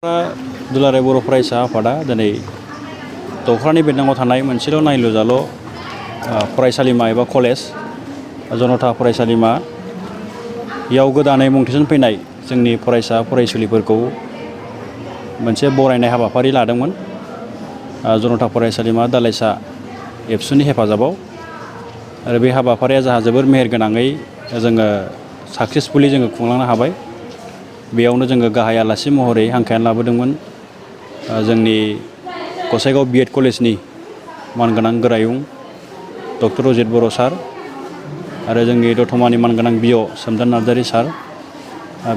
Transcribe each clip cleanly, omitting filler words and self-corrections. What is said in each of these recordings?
दुलाराय बर' फरायसा आफादा दिनै दख'रानि बेरनांगौ थानाय मोनसेल' नायलुजाल' फरायसालिमा एबा कलेज जनता फरायसालिमा याव गोदानै मुं थिसनफैनाय जोंनि फरायसा फरायसुलिफोरखौ मोनसे बरायनाय हाबाफारि लादोंमोन जनता फरायसालिमा दालाइसा एबसुनि हेफाजाबाव आरो बे हाबाफारिया जोंहा जोबोर मेहेरगोनाङै जोङो साक्सेसफुलि जोङो खुंलांनो हाबाय। बेयावनो जोङो गाहाय आलासि महरै हांख्रायनानै लाबोदोंमोन जोंनि गसाइगाव बिएड कलेजनि मानगोनां गोरायुं डक्टर अजित बर' सार आरो जोंनि दतमानि मानगोनां बिअ सोमदोन नार्जारि सार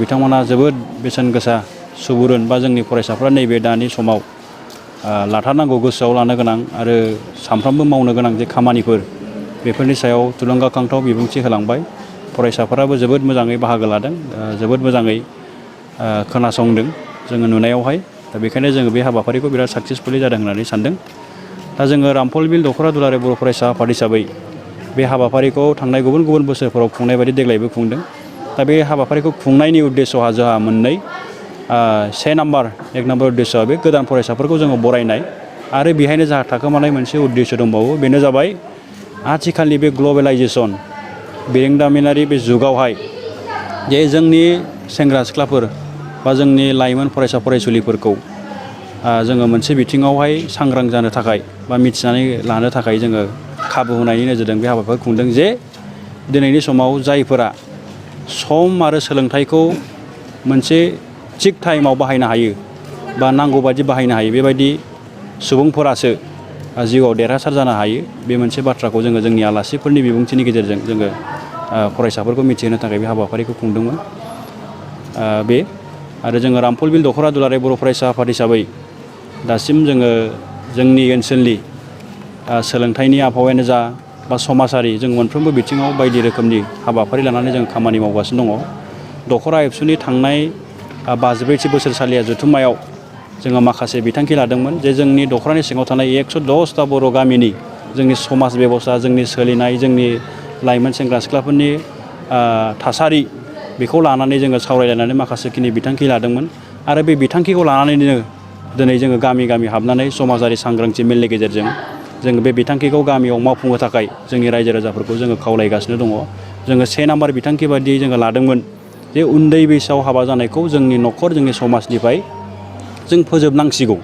बिथांमोना जोबोद बेसेन गोसा सुबुरुन बा जोंनि फरायसाफ्रा नैबे दानि समाव लाथारनांगौ गोसोआव लानो गोनां आरो सानफ्रोमबो मावनो गोनां जे खामानिफोर बेफोरनि सायाव थुलुंगाखांथाव बिबुंथि होलांबाय। फरायसाफोराबो जोबोद मोजाङै बाहागो लादों जोबोद मोजाङै खोनासंदों जोङो नुनायावहाय दा बेखायनो जोङो बे हाबाफारिखौ बिराद साक्सेसफुलि जादों होननानै सानदों। दा जोङो रामफल बिल दख'रा दुलाराय बर' फरायसा आफाद हिसाबै बे हाबाफारिखौ थांनाय गुबुन गुबुन बोसोरफोराव खुंनाय बायदि देग्लायबो खुंदों। दा बे हाबाफारिखौ खुंनायनि उद्देश्यहा जोंहा मोननै एक नाम्बार उद्देश्यआ बे गोदान फरायसाफोरखौ जोङो बरायनाय आरो बेहायनो जोंहा थाखोमानाय मोनसे उद्देश्य दंबावो बेनो जाबाय आथिखालनि बे ग्लबेलाइजेसन बिरोंदामिनारि बे जुगावहाय जे जोंनि सेंग्रा सिख्लाफोर बा जोंनि लाइमोन फरायसा फरायसुलिफोरखौ जोङो मोनसे बिथिङावहाय सांग्रां जानो थाखाय बा मिथिनानै लानो थाखाय जोङो खाबु होनायनि नोजोरजों बे हाबाफारिखौ खुंदों जे दिनैनि समाव जायफोरा सम आरो सोलोंथाइखौ मोनसे थिग टाइमाव बाहायनो हायो बा नांगौ बादि बाहायनो हायो बेबायदि सुबुंफोरासो जिउआव देरहासार जानो हायो। बे मोनसे बाथ्राखौ जोङो जोंनि आलासिफोरनि बिबुंथिनि गेजेरजों जोङो फरायसाफोरखौ मिथिहोनो थाखाय बे हाबाफारिखौ खुंदोंमोन। बे आरो जोङो रामफल बिल दख'रा दुलाराय बर' फरायसा आफाद हिसाबै दासिम जोङो जोंनि ओनसोलनि सोलोंथाइनि आबहावायानो जा बा समाजारि जों मोनफ्रोमबो बिथिङाव बायदि रोखोमनि हाबाफारि लानानै जों खामानि मावगासिनो दङ। दख'रा एबसुनि थांनाय 52थि बोसोरसालिया जथुम्मायाव जोङो माखासे बिथांखि लादोंमोन जे जोंनि दख'रानि सिङाव थानाय 110टा बर' गामिनि जोंनि समाज बेबस्था जोंनि सोलिनाय जोंनि लाइमोन सेंग्रा सिख्लाफोरनि थासारि बेखौ लानानै जोङो सावरायलायनानै माखासेखिनि बिथांखि लादोंमोन आरो बे बिथांखिखौ लानानैनो दिनै जोङो गामि गामि हाबनानै समाजारि सांग्रांथि मेलनि गेजेरजों जोङो बे बिथांखिखौ गामियाव मावफुंनो थाखाय जोंनि रायजो राजाफोरखौ जोङो खावलायगासिनो दङ। जोङो 1 नाम्बार बिथांखि बायदियै जोङो लादोंमोन जे उन्दै बैसोआव हाबा जानायखौ जोंनि न'खर जोंनि समाजनिफ्राय जों फोजोबनांसिगौ।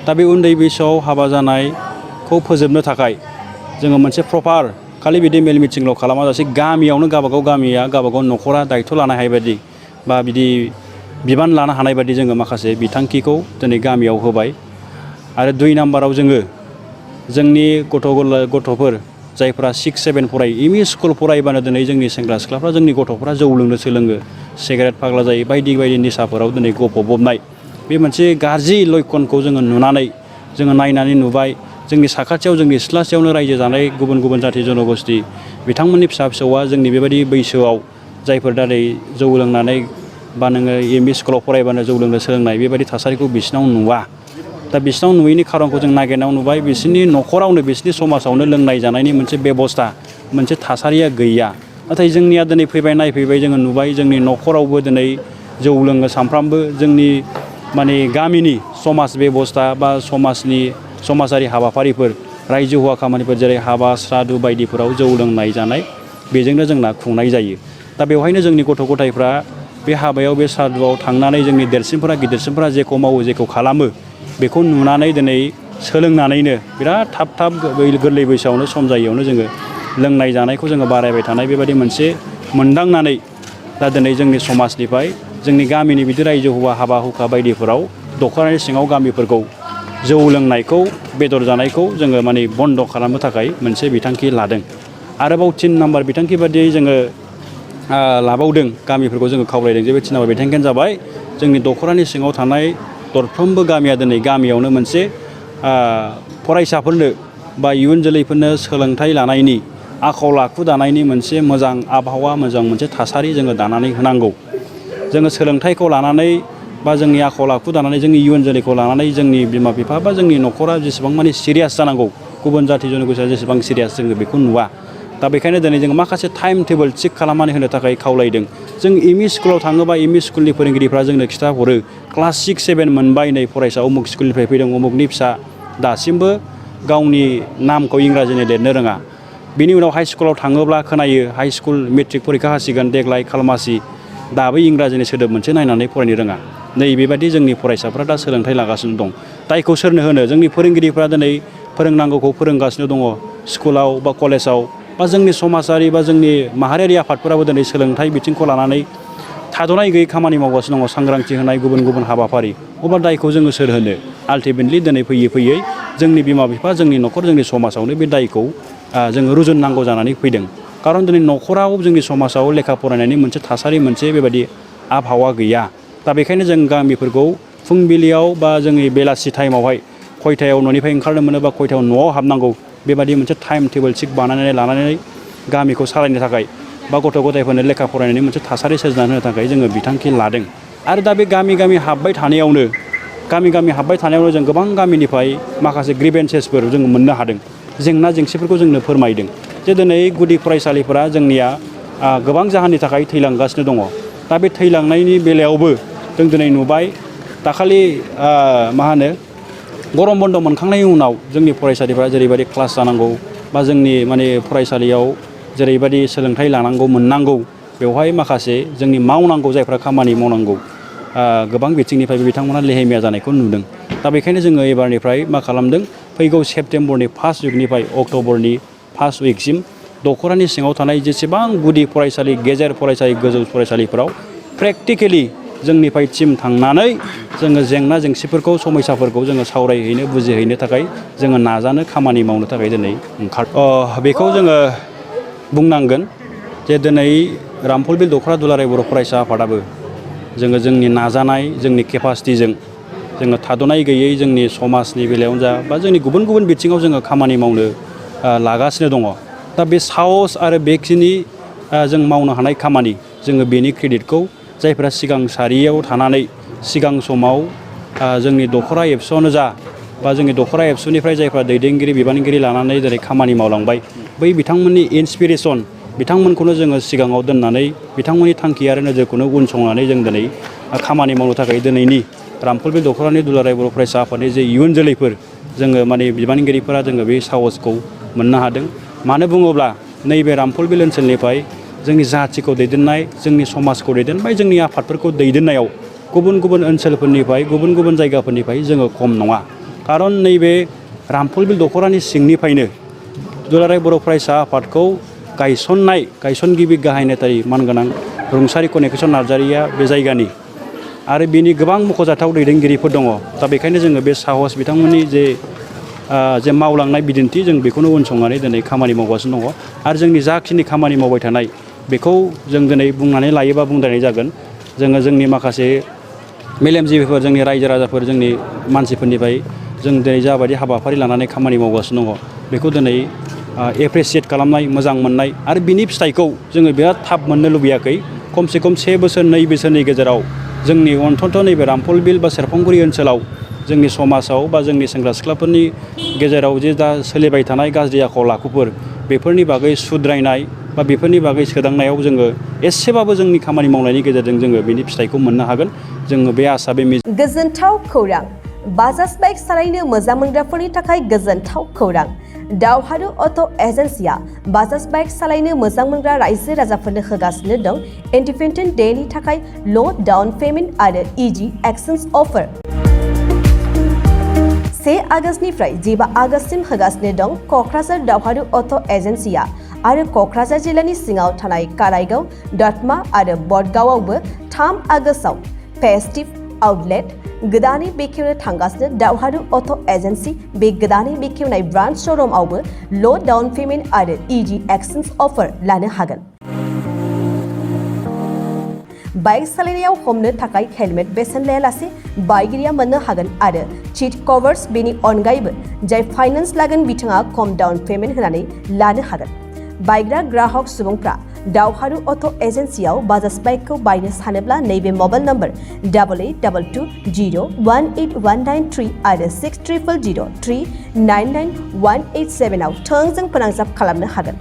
दा बे उन्दै बैसोआव हाबा जानायखौ फोजोबनो थाखाय जोङो मोनसे प्रपार खालि बिदि मेल मिटिंल' खालामाजासे गामियावनो गावबागाव गामिया गावबागाव न'खरा दायथ' लानो हानाय बायदि बा बिदि बिबान लानो हानाय बायदि जोङो माखासे बिथांखिखौ दिनै गामियाव होबाय। आरो 2 नाम्बाराव जोङो जोंनि गथ'फोर जायफ्रा 6, 7 फरायो एम इ स्कुल फरायबानो दिनै जोंनि सेंग्रा सिख्लाफ्रा जोंनि गथ'फ्रा जौ लोंनो सोलोङो सिगारेट फाग्ला जायो बायदि बायदि निसाफोराव दिनै गफबनाय बे मोनसे गाज्रि लक्षनखौ जोङो नुनानै जोङो नायनानै नुबाय। जोंनि साखाथियाव जोंनि सिथ्लासेयावनो रायजो जानाय गुबुन गुबुन जाथि जनगोष्ठि बिथांमोननि फिसा फिसौआ जोंनि बेबायदि बैसोआव जायफोर दा जौ लोंनानै बा नोङो एम इ स्कुलाव फरायबानो जौ लोंनो सोलोंनाय बेबायदि थासारिखौ बिसिनाव नुवा। दा बिसिनाव नुयैनि खारनखौ जों नागिरनायाव नुबाय बिसोरनि न'खरावनो बिसोरनि समाजावनो लोंनाय जानायनि मोनसे बेबस्था मोनसे थासारिया गैया। नाथाय जोंनिया दिनै फैबाय नायफैबाय जोङो नुबाय जोंनि न'खरावबो दिनै जौ लोङो सानफ्रामबो जोंनि माने गामिनि समाज बेबस्था बा समाजारि हाबाफारिफोर रायजो हुआ खामानिफोर जेरै हाबा सारादु बायदिफोराव जौ लोंनाय जानाय बेजोंनो जोंना खुंनाय जायो। दा बेवहायनो जोंनि गथ' गथायफ्रा बे हाबायाव बे सारादुआव थांनानै जोंनि देरसिनफोरा गिदिरसिनफोरा जेखौ मावो जेखौ खालामो बेखौ नुनानै दिनै सोलोंनानैनो बिराद थाब गोरलै बैसोआवनो सम जायैयावनो जोङो लोंनाय जानायखौ जोङो बारायबाय थानाय बेबायदि मोनसे मोनदांनानै दा दिनै जोंनि समाजनिफ्राय जोंनि गामिनि बिदि रायजो हुआ हाबा हुखा बायदिफोराव दख'रानि सिङाव गामिफोरखौ जौ लोंनायखौ बेदर जानायखौ जोङो माने बन्द' खालामनो थाखाय मोनसे बिथांखि लादों। आरोबाव 3 नाम्बार बिथांखि बादियै जोङो लाबावदों गामिफोरखौ जोङो खावलायदों जे बे 3 नाम्बार बिथांखियानो जाबाय जोंनि दख'रानि सिङाव थानाय दरफ्रोमबो गामिया दिनै गामियावनो मोनसे फरायसाफोरनो बा इयुन जोलैफोरनो सोलोंथाइ लानायनि आखल आखु दानायनि मोनसे मोजां आबहावा मोजां मोनसे थासारि जोङो दानानै होनांगौ। जोङो सोलोंथाइखौ लानानै बा जोंनि आखल आखु दानानै जोंनि इयुन जोलैखौ लानानै जोंनि बिमा बिफा बा जोंनि न'खरा जेसेबां माने सिरियास जानांगौ गुबुन जाथि जनगोष्ठीया जेसेबां सिरियास जोङो बेखौ नुवा। दा बेखायनो दिनै जों माखासे टाइम टेबोल थिक खालामनानै होनो थाखाय खावलायदों जों एमइ स्कुलाव थाङोबा एमइ स्कुलनि फोरोंगिरिफ्रा जोंनो खिथाहरो क्लास 6 7 मोनबाय नै फरायसा उमुक स्कुलनिफ्राय फैदों उमुकनि फिसा दासिमबो गावनि नामखौ इंराजिनि लिरनो रोङा बिनि उनाव हाइ स्कुलाव थाङोब्ला खोनायो हाइ स्कुल मेट्रिक परिखा होसिगोन देग्लाय खालमासि दाबो इंराजिनि सोदोब मोनसे नायनानै फरायनो रोङा नै बेबायदि जोंनि फरायसाफ्रा दा सोलोंथाइ लागासिनो दं दायखौ सोरनो होनो जोंनि फोरोंगिरिफ्रा दिनै फोरोंनांगौखौ फोरोंगासिनो दङ स्कुलाव बा कलेजाव बा जोंनि समाजारि बा जोंनि माहारियारि आफादफोराबो दिनै सोलोंथाइ बिथिंखौ लानानै थाद'नाय गैयै खामानि मावगासिनो दङ सांग्रांथि होनाय गुबुन गुबुन हाबाफारि अब्ला दायखौ जोङो सोर होनो आल्टिमेटलि दिनै फैयै फैयै जोंनि बिमा बिफा जोंनि न'खर जोंनि समाजावनो बे दायखौ जोङो रुजुननांगौ जानानै फैदों खारन दिनै न'खराव जोंनि समाजाव लेखा फरायनायनि मोनसे थासारि मोनसे बेबायदि आबहावा गैया दा बेखायनो जों गामिफोरखौ फुंबिलियाव बा जोंनि बेलासि टाइमावहाय खयथायाव न'निफ्राय ओंखारनो मोनो बा खयथायाव न'आव हाबनांगौ बेबायदि मोनसे टाइम टेबोल थिक बानायनानै लानानै गामिखौ सालायनो थाखाय बा गथ' गथायफोरनो लेखा फरायनायनि मोनसे थासारि सोरजिनानै होनो थाखाय जोङो बिथांखि लादों आरो दा बे गामि गामि हाबबाय थानायावनो जों गोबां गामिनिफ्राय माखासे ग्रिभेन्सेसफोर जों मोननो हादों जेंना जेंसिफोरखौ जोंनो फोरमायदों जे दिनै गुदि फरायसालिफोरा जोंनिया गोबां जाहोननि थाखाय थैलांगासिनो दङ दा बे थैलांनायनि बेलायावबो जों दिनै नुबाय दाखालि गरम बन्द मोनखांनायनि उनाव जोंनि फरायसालिफ्रा जेरैबायदि क्लास जानांगौ बा जोंनि फरायसालियाव जेरैबायदि सोलोंथाइ लानांगौ मोननांगौ बेवहाय माखासे जोंनि मावनांगौ जायफ्रा खामानि मावनांगौ गोबां बिथिंनिफ्राय बिथांमोना लेहेमिया जानायखौ नुदों दा बेखायनो जोङो एबारनिफ्राय मा खालामदों फैगौ सेप्तेम्बरनि फार्स्ट उइकनिफ्राय अक्ट'बरनि फार्स्ट उइकसिम दख'रानि सिङाव थानाय जेसेबां गुदि फरायसालि गेजेर फरायसालि गोजौ फरायसालिफोराव प्रेक्टिकेलि जोंनिफ्राय टिम थांनानै जोङो जेंना जेंसिफोरखौ समयसाफोरखौ जोङो सावरायहैनो बुजिहैनो थाखाय जोङो नाजानो खामानि मावनो थाखाय दिनै बेखौ जोङो बुंनांगोन जे दिनै रामफलबिल दख'रा दुलाराय बर' फरायसा आफादाबो जोङो जोंनि नाजानाय जोंनि केपासिटिजों जोङो थाद'नाय गैयै जोंनि समाजनि बेलायावनो जा बा जोंनि गुबुन गुबुन बिथिङाव जोङो खामानि मावनो लागासिनो दङ दा बे साहस आरो बेखिनि जों मावनो हानाय खामानि जोङो बेनि क्रेडिटखौ जायफ्रा सिगां सारियाव थानानै सिगां समाव जोंनि दख'रा एबसुआवनो जा बा जोंनि दख'रा एबसुनिफ्राय जायफ्रा दैदेनगिरि बिबानगिरि लानानै दिनै खामानि मावलांबाय बै बिथांमोननि इन्सपिरेसन बिथांमोनखौनो जोङो सिगाङाव दोननानै बिथांमोननि थांखि आरो नोजोरखौनो उनसंनानै जों दिनै खामानि मावनो थाखाय दिनैनि रामफलबिल दख'रानि दुलाराय बर' फरायसा आफादनि जे इयुन जोलैफोर जोङो बिबानगिरिफोरा जोङो बे साहसखौ मोननो हादों मानो बुङोब्ला नैबे रामफलबिल ओनसोलनिफ्राय जोंनि जाथिखौ दैदेननाय जोंनि समाजखौ दैदेननाय जोंनि आफादफोरखौ दैदेननायाव गुबुन गुबुन ओनसोलफोरनिफ्राय गुबुन गुबुन जायगाफोरनिफ्राय जोङो खम नङा खारन नैबे रामफलबिल दख'रानि सिंनिफ्रायनो दुलाराय बर' फरायसा आफादखौ गायसनगिरि गाहाय नेतारि मानगोनां रुंसारि कनेकेसन नार्जारिया बे जायगानि आरो बिनि गोबां मख'जाथाव दैदेनगिरिफोर दङ दा बेखायनो जोङो बे साहस बिथांमोननि जे मावलांनाय बिदिन्थि जों बेखौनो उनसंनानै दिनै खामानि मावगासिनो दङ आरो जोंनि जाखिनि खामानि मावबाय थानाय बेखौ जों दिनै बुंनानै लायोबा बुंद्रायनाय जागोन जोङो जोंनि माखासे मेलेमजिबिफोर जोंनि रायजो राजाफोर जोंनि मानसिफोरनिफ्राय जों दिनै जाबायदि हाबाफारि लानानै खामानि मावगासिनो दङ बेखौ दिनै एप्रिसियेट खालामनाय मोजां मोननाय आरो बिनि फिथाइखौ जोङो बिराद थाब मोननो लुबैयाखै खमसे खम 1 बोसोर 2 बोसोरनि गेजेराव जोंनि अन्तत नैबे रामफलबिल बा सेरफांगुरि ओनसोलाव जोंनि समाजाव बा जोंनि सेंग्रा सिख्लाफोरनि गेजेराव जे दा सोलिबाय थानाय गाज्रि आखल आखुफोर बेफोरनि बागै सुद्रायनाय बा बेफोरनि बागै सोदांनायाव जोङो एसेबाबो जोंनि खामानि मावनायनि गेजेरजों जोङो बेनि फिथाइखौ मोननो हागोन जोङो बे आसा बे गोजोनथाव खौरां बाजाज बाइक सालायनो मोजां मोनग्राफोरनि थाखाय गोजोनथाव खौरां दावहारु अट' एजेन्सिया बाजाज बाइक सालायनो मोजां मोनग्रा रायजो राजाफोरनो होगासिनो दं इन्डिपेन्डेन्ट डेनि थाखाय ल' डाउन पेमेन्ट आरो इजि एक्सचेन्ज अफार 1 आगस्तनिफ्राय 15 आगस्तसिम होगासिनो दं क'क्राझार दावहारु अट' एजेन्सिया आरो क'क्राझार जिल्लानि सिङाव थानाय काराइगाव दतमा आरो बडगावआवबो 3 आगस्टआव फेस्टिभ आउटलेट गोदानै बेखेवनो थांगासिनो दावहारु अट' एजेन्सि बे गोदानै बेखेवनाय ब्रान्च श'रुमआवबो ल' डाउन पेमेन्ट आरो इजि एक्सचेन्ज अफार लानो हागोन बाइक सालायनायाव हमनो थाखाय हेलमेट बेसेन लायालासे बाइकगिरिया मोननो हागोन आरो सीट कभार्स बेनि अनगायैबो जाय फाइनान्स लागोन बिथाङा खम डाउन पेमेन्ट होनानै लानो हागोन बायग्रा ग्राहक सुबुंफ्रा दावहारु अट' एजेन्सियाव बाजाज बाइकखौ बायनो सानोब्ला नैबे मबाइल नम्बर 8822018193 आरो 6300399187 आव थोंजों फोनांजाब खालामनो हागोन